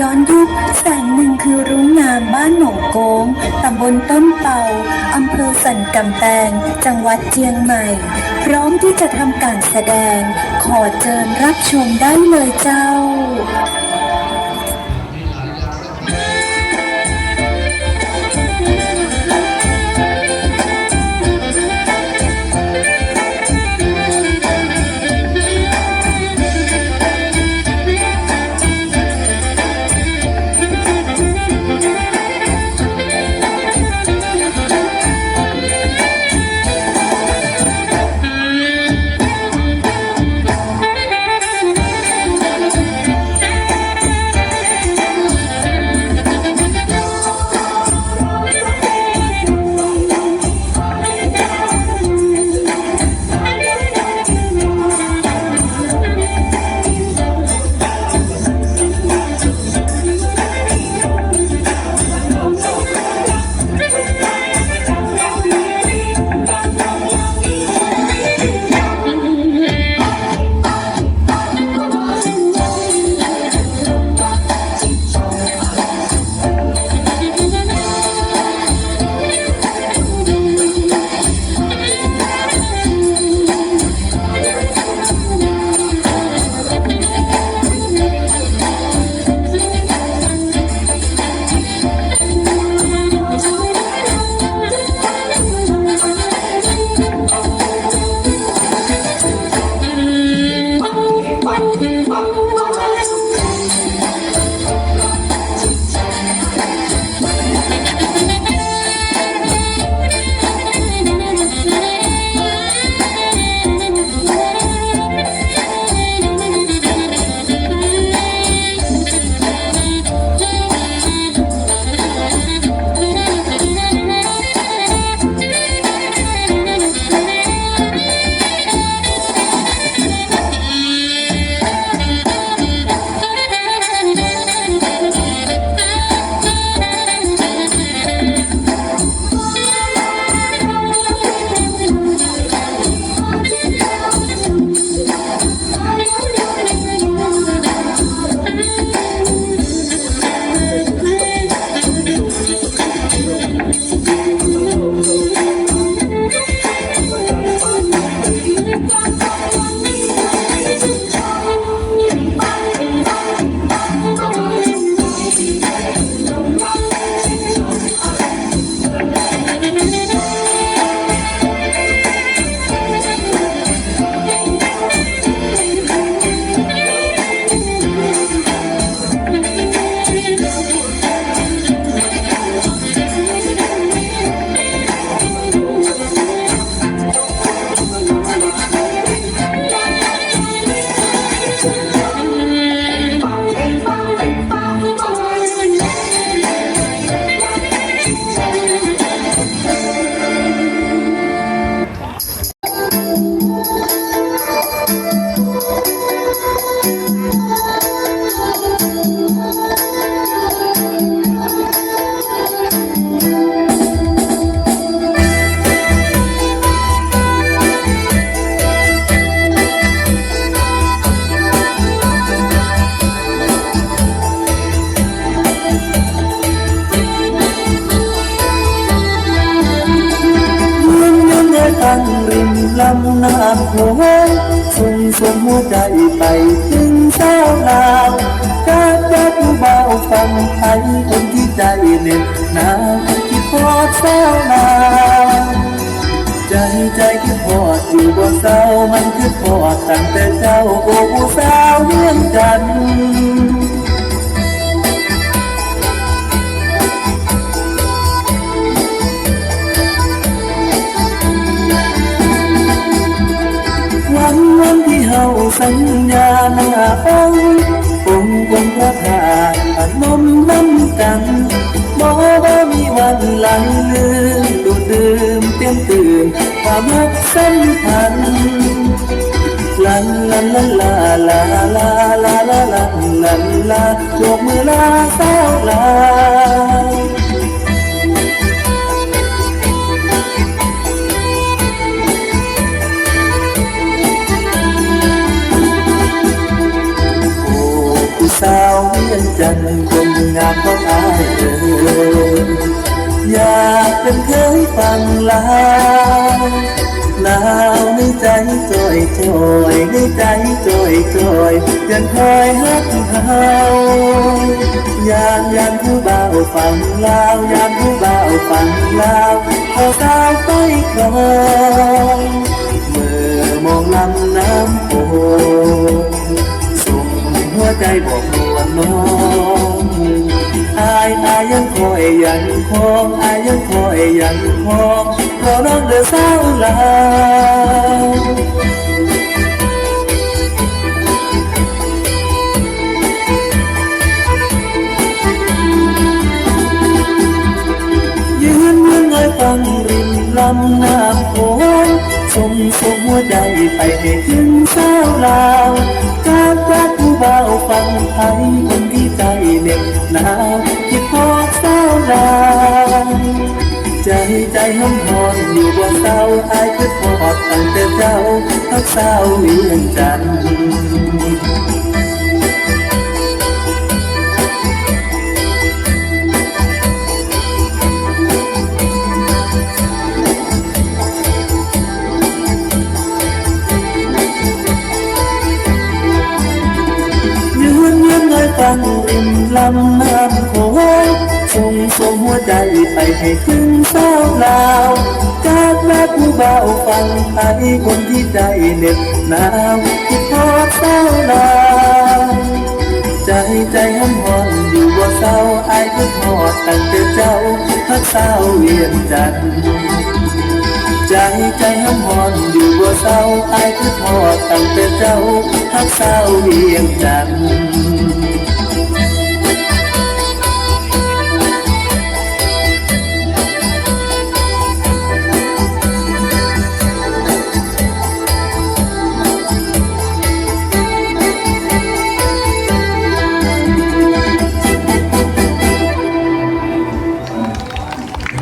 ย้อนยุค แสงหนึ่งคือรุ้งงาม บ้านหนองโก้ง ตำบลต้นเปา อำเภอสันกำแปง จังหวัดเจียงใหม่ พร้อมที่จะทำการแสดง ขอเจิญรับชมได้เลยเจ้า ນ້ຳໂຂງ ສົ່ງ ສົ່ງຫົວໃຈໄປເຖິງສາວລາວ ຈາກ ຈາກຜູ້ບ່າວຝັ່ງໄທ ຄົນທີ່ໃຈແໜ້ນໜາວ ຄິດຮອດສາວລາວ ໃຈ ໃຈຄິດຮອດຢູ່ບໍ່ເຊົາ ມັນຄິດຮອດຕັ້ງແຕ່ເຈົ້າ ໂອ້ ຜູ້ສາວວຽງຈັນ. ວັນ ວັນທີ່ເຮົາສັນຍາໜ້າອົງ ອົງ ອົງພະທາດພະນົມນຳກັນ ບໍ່ ບໍ່ມີວັນຫຼັງລືມ ດູດດື່ມ ເຕັມຕື່ມ ຄວາມຮັກສຳພັນ ລາ ລາ ລາ ລາ ລາ ໂບກມືລາສາວລາວ. ໂອ້ ຜູ້ສາວວຽງຈັນ ຄົນງາມຂອງອ້າຍເອີຍ ຢາກເປັນເຂີຍຝັ່ງລາວ ໜາວໃນໃຈຈ່ອຍໆ ໃນໃຈຈ່ອຍໆ ຍັງຄອຍຮັກເຮົາ ຢ້ານ ຢ້ານຜູ້ບ່າວຝັ່ງລາວ ຢ້ານຜູ້ບ່າວຝັ່ງລາວ ເອົາສາວໄປຄອງ ເມື່ອມອງລຳນ້ຳໂຂງ ສົ່ງຫົວໃຈບອກນວນນ້ອງ ອ້າຍ ອ້າຍຍັງຄອຍ ຍັງຄອງ ອ້າຍຍັງຄອຍ ຍັງຄອງ ຂໍນ້ອງເດີສາວລາວ. ຍືນ ຍືນອ້າຍຝັ່ງລິມລຳນ້ຳໂຂງ ສົ່ງ ສົ່ງຫົວໃຈໄປໃຫ້ເຖິງສາວລາວ ຈາກ ຈາກຜູ້ບ່າວຝັ່ງໄທ ຄົນທີ່ໃຈແໜ້ນໜາວ ຄິດຮອດສາວລາວ ໃຈ ໃຈຫອມຮ້ອນຢູ່ບໍ່ເຊົາ ອ້າຍຄິດຮອດຕັ້ງແຕ່ເຈົ້າ ຮັກສາວວຽງຈັນ. ຍືນ ຍືນອ້າຍຝັ່ງລິມລຳນ້ຳໂຂງ ສົ່ງ ສົ່ງຫົວໃຈໄປໃຫ້ເຖິງສາວລາວ ຈາກ ຈາກຜູ້ບ່າວຝັ່ງໄທ ຄົນທີ່ໃຈແໜ້ນໜາວ ຄິດຮອດສາວລາວ ໃຈ ໃຈຫອມຮ້ອນຢູ່ບໍ່ເຊົາ ອ້າຍຄິດຮອດຕັ້ງແຕ່ເຈົ້າ ຮັກສາວວຽງຈັນ ໃຈ ໃຈຫອມຮ້ອນຢູ່ບໍ່ເຊົາ ອ້າຍຄິດຮອດຕັ້ງແຕ່ເຈົ້າ ຮັກສາວວຽງຈັນ.